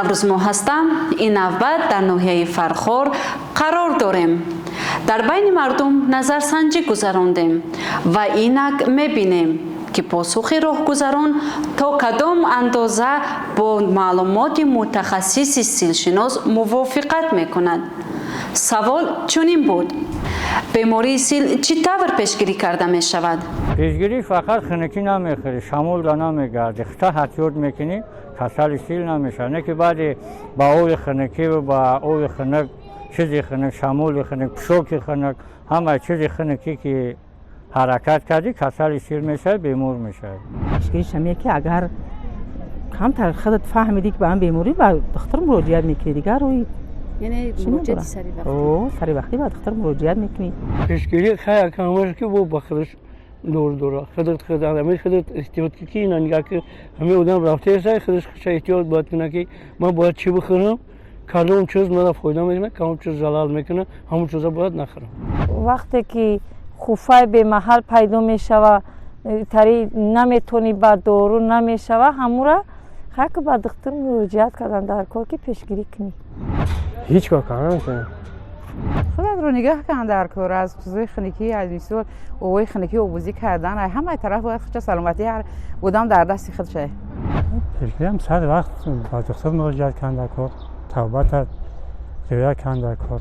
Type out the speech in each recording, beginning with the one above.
Наврӯзмо ҳастам. Ин навбат дар ноҳияи Фархор қарор дорем. Дар байни мардум назарсанҷӣ гузарондем ва инак мебинем, ки посухи роҳгузарон то кадом андоза бо маълумоти мутахассиси силшинос мувофиқат мекунад. Савол чунин буд: бемории сил чӣ тавр пешгирӣ карда мешавад? Пешгирӣ фақат хунукӣ намехӯрӣ, шамолда намегардӣ, худта эҳтиёт мекунӣ, касали сил намешавад. Не ки баъди ба оби хунукӣ, ба оби хунук, чизи хунук, шамоли хунук, пӯшоки хунук, ҳамаи чизи хунукӣ ки ҳаракат кардӣ, касали сил мешавад, бемор мешавад. Пешгириш ҳаме ки агар камтар худат фаҳмидӣ, ки ба ҳам беморӣ, ба духтур муроҷиат мекунӣ, дигар рӯи Яъне муроҷиати саривақтӣ. Саривақтӣ ба духтур муроҷиат мекунӣ. Пешгирӣ хай камаш ки бо ба худаш нур дора, худат худ ҳамин худат эҳтиёт ки ина нигоҳ ки ҳамин одам рафтеса, худаш худша эҳтиёт бояд кунад, ки ман бояд чӣ бихӯрам, кадом чиз мара фоида мекунад, кадом чиз залал мекунад, ҳамон чиза бояд нахӯрам. Вақте ки хуфаи бемаҳал пайдо мешава, тари наметонӣ, ба дору намешава, ҳамура хайки ба духтур муроҷиат кардан дар кор, ки пешгирӣ кунӣ. Ҳеҷ кор карда наметавонем. Худатро нигаҳ кан дар кор, аз чизои хунукӣ, аз мисол овои хунукӣ обозӣ кардан, ҳамаи тараф бояд худша, саломатии ҳар одам дар дасти худша. Пешгириам сар вақт ба духтур муроҷиат кардан дар кор, табобата риоя кардан дар кор.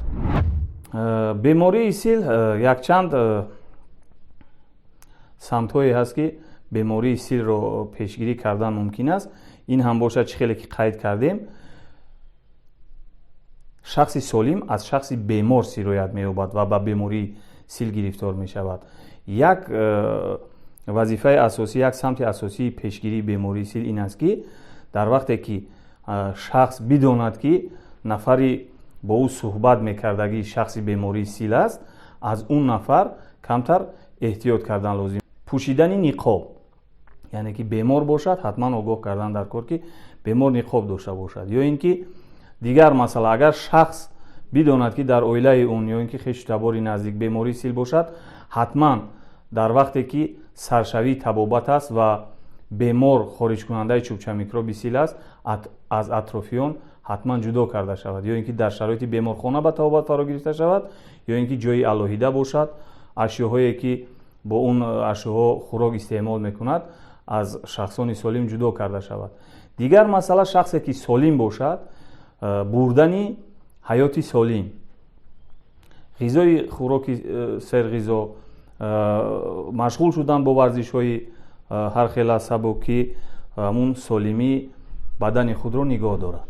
Бемории сил якчанд самтҳое ҳаст, ки бемории силро пешгирӣ кардан мумкин аст. Ин ҳам бошад, чӣ хеле ки қайд кардем, шахси солим аз шахси бемор сироят меёбад ва ба бемории сил гирифтор мешавад. Як вазифаи асосӣ, як самти асосии пешгирии бемории сил ин аст, ки дар вақте ки шахс бидонад, ки нафари бо ӯ суҳбат мекардагӣ шахси бемории сил аст, аз он нафар камтар эҳтиёт кардан лозим. Пӯшидани ниқоб, яъне ки бемор бошад, ҳатман огоҳ кардан дар кор, ки бемор ниқоб дошта бошад. Ё ин ки дигар масъала, агар шахс бидонад, ки дар оилаи он ё ин ки хешу табори наздик бемории сил бошад, ҳатман дар вақте ки саршавии табобат аст ва бемор хориҷкунандаи чӯбча микроби сил аст, аз атрофиён ҳатман ҷудо карда шавад, ё ин ки дар шароити беморхона ба табобат фаро гирифта шавад, ё ин ки ҷои алоҳида бошад, ашёҳое ки бо он ашёҳо хӯрок истеъмол мекунад, аз шахсони солим ҷудо карда шавад. Дигар масъала, шахсе ки солим бошад, бурдани ҳаёти солим, ғизои хӯроки серғизо, машғул шудан бо варзишҳои ҳархела сабук, ки ҳамун солимии бадани худро нигоҳ дорад.